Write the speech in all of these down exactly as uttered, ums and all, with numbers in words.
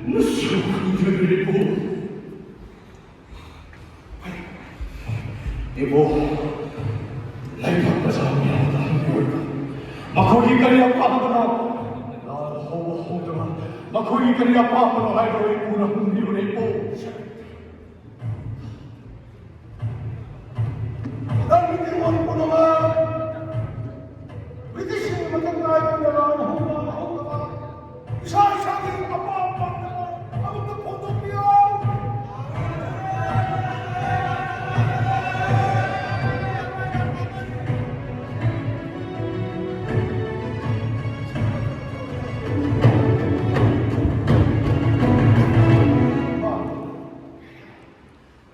ꯃꯁꯨ ꯈꯪꯖꯔꯦꯀꯣ꯫ ꯏꯕꯣ, ꯂꯥꯏꯕꯛ ꯃꯆꯥ ꯃꯌꯥꯝꯗ ꯍꯪꯕꯤꯌꯨ꯫ ꯃꯈꯣꯏꯒꯤ ꯀꯔꯤ ꯑꯄꯥꯝꯕꯅꯣ? ꯂꯥꯟ ꯍꯧꯕ ꯍꯧꯗꯕ, ꯃꯈꯣꯏꯒꯤ ꯀꯔꯤ ꯑꯄꯥꯝꯕꯅꯣ ꯍꯥꯏꯕꯗꯨ ꯏꯄꯨꯅ ꯍꯪꯕꯤꯌꯨꯅꯦ, ꯏꯄꯨ꯫ ꯈꯨꯗꯝꯒꯤ ꯑꯣꯏ ꯄꯨꯝꯅꯃꯛ ꯕ꯭ꯔꯤꯇꯤꯁꯁꯤꯡꯒꯤ ꯃꯇꯝꯗ ꯑꯩꯈꯣꯏꯅ ꯂꯥꯟ ꯍꯧꯕ ꯍꯧꯗꯕ, ꯏꯁꯥ ꯏꯁꯥꯒꯤ ꯑꯄꯥꯝ ꯑꯄꯥꯝꯕ ꯑꯃꯠꯇ ꯐꯣꯡꯗꯣꯛꯄꯤꯌꯨ꯫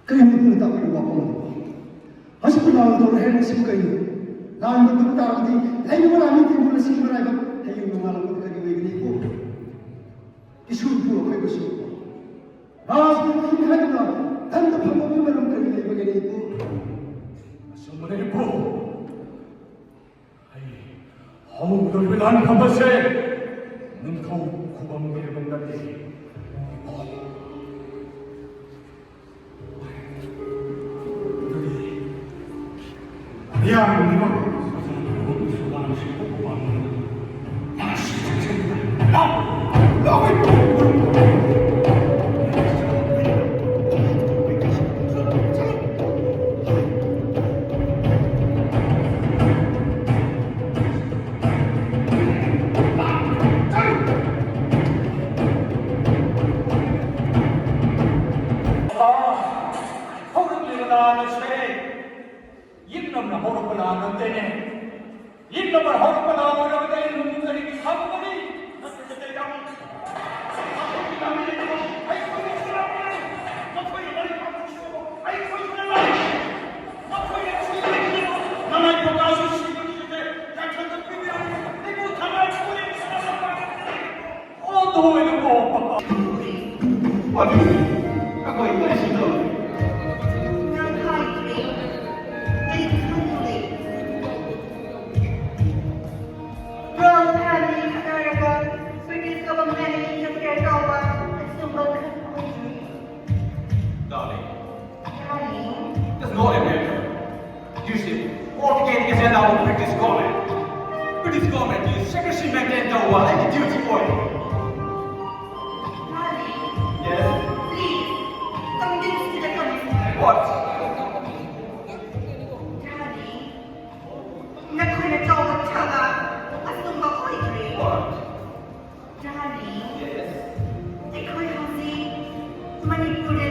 ꯀꯔꯤꯅꯣ ꯅꯪꯅ ꯇꯥꯛꯄꯤꯔꯤꯕ ꯋꯥꯐꯝ ꯑꯗꯨꯕꯣ? ꯍꯧꯖꯤꯛꯄꯨ ꯂꯥꯟ ꯇꯧꯔꯦ ꯍꯥꯏꯔꯤꯕꯁꯤꯕꯨ ꯀꯔꯤꯅꯣ? ꯂꯥꯟ ꯇꯧꯗꯕ ꯇꯥꯔꯕꯗꯤ ꯂꯩꯔꯤꯕ ꯂꯥꯟꯃꯤ ꯇꯦꯡꯒꯣꯜ ꯑꯁꯤꯒꯤ ꯃꯔꯥꯏꯕꯛ ꯍꯌꯦꯡ ꯅꯣꯡꯉꯥꯜꯂꯛꯄꯗ ꯀꯔꯤ ꯑꯣꯏꯒꯅꯤ ꯏꯄꯨ? ꯏꯁꯨ ꯏꯄꯨ ꯑꯩꯈꯣꯏꯕꯨꯁꯨ ꯔꯥꯖꯅꯤꯇꯤ ꯍꯥꯏꯗꯨꯅ ꯙꯟꯗ ꯐꯪꯕꯒꯤ ꯃꯔꯝ ꯀꯔꯤ ꯂꯩꯕꯒꯦꯅꯦ ꯏꯄꯨ? ꯑꯆꯨꯝꯕꯅꯦ ꯏꯄꯨ꯫ ꯑꯩ ꯍꯧꯗꯧꯔꯤꯕ ꯂꯥꯟꯐꯝ ꯑꯁꯦ ꯅꯤꯡꯊꯧ ꯈꯨꯕꯝꯒꯤ ꯂꯩꯕ ꯅꯠꯇꯦ꯫ ꯑꯗꯨꯗꯤ ꯃꯤꯌꯥꯝꯒꯤꯗꯃꯛ ꯂꯥꯟꯁꯤ ꯊꯣꯛꯄ ꯄꯥꯝꯕꯅꯤ꯫ ꯍꯧꯔꯛꯂꯤꯕ ꯂꯥꯟ ꯑꯁꯦ ꯌꯦꯛꯅꯕꯅ ꯍꯧꯔꯛꯄ ꯂꯥꯟ ꯅꯠꯇꯦꯅꯦ꯫ ꯌꯦꯛꯅꯕꯅ ꯍꯧꯔꯛꯄ ꯂꯥꯟ ꯑꯣꯏꯔꯕꯗꯤ ꯑꯩ ꯅꯨꯡ ꯀꯔꯤꯒꯤ ꯁꯥꯕ ꯉꯝꯃꯤ? ꯅꯠꯇ꯭ꯔꯒ ꯀꯩ ꯇꯧꯅꯤ? ꯑꯩꯈꯣꯏꯒꯤ ꯂꯥꯟꯃꯤ ꯂꯩꯇꯕ, ꯑꯩꯈꯣꯏꯒꯤ ꯂꯥꯟꯃꯤ ꯂꯩꯇꯕ, ꯑꯩꯈꯣꯏꯒꯤ ꯂꯥꯟꯃꯤ ꯂꯩꯇꯕ, ꯑꯩꯈꯣꯏꯒꯤ ꯂꯥꯟꯃꯤ ꯂꯩꯇꯕ, ꯅꯅꯥꯏ ꯄꯀꯥꯁꯨ ꯁꯤꯕꯒꯤ ꯌꯥꯏꯐꯅ ꯄꯤꯕꯤꯔꯝꯃꯤ꯫ ꯑꯩꯕꯨ ꯊꯃꯥꯏ ꯊꯃꯣꯏ ꯌꯥꯝꯅ ꯁꯥꯟꯅꯕ ꯑꯣ, ꯇꯧꯔꯣꯏꯗꯀꯣ꯫ ꯄꯥꯕꯤ, ꯑꯩꯈꯣꯏ ꯀꯔꯤꯁꯨ ꯇꯧꯔꯣꯏ꯫ ꯅꯪ ꯍꯥꯏꯗ꯭ꯔꯤ꯫ ꯑꯩ ꯈꯪꯗ꯭ꯔꯤ꯫ Royal family ꯈꯠꯅꯔꯒ British government interfere ꯇꯧꯕ꯫ Darling, ꯅꯈꯣꯏꯅ ꯇꯧꯕ ꯊꯕꯛ ꯑꯆꯨꯝꯕ ꯑꯣꯏꯗ꯭ꯔꯦ꯫ Darling, ꯑꯩꯈꯣꯏ ꯍꯧꯖꯤꯛ ꯃꯅꯤꯄꯨꯔꯗ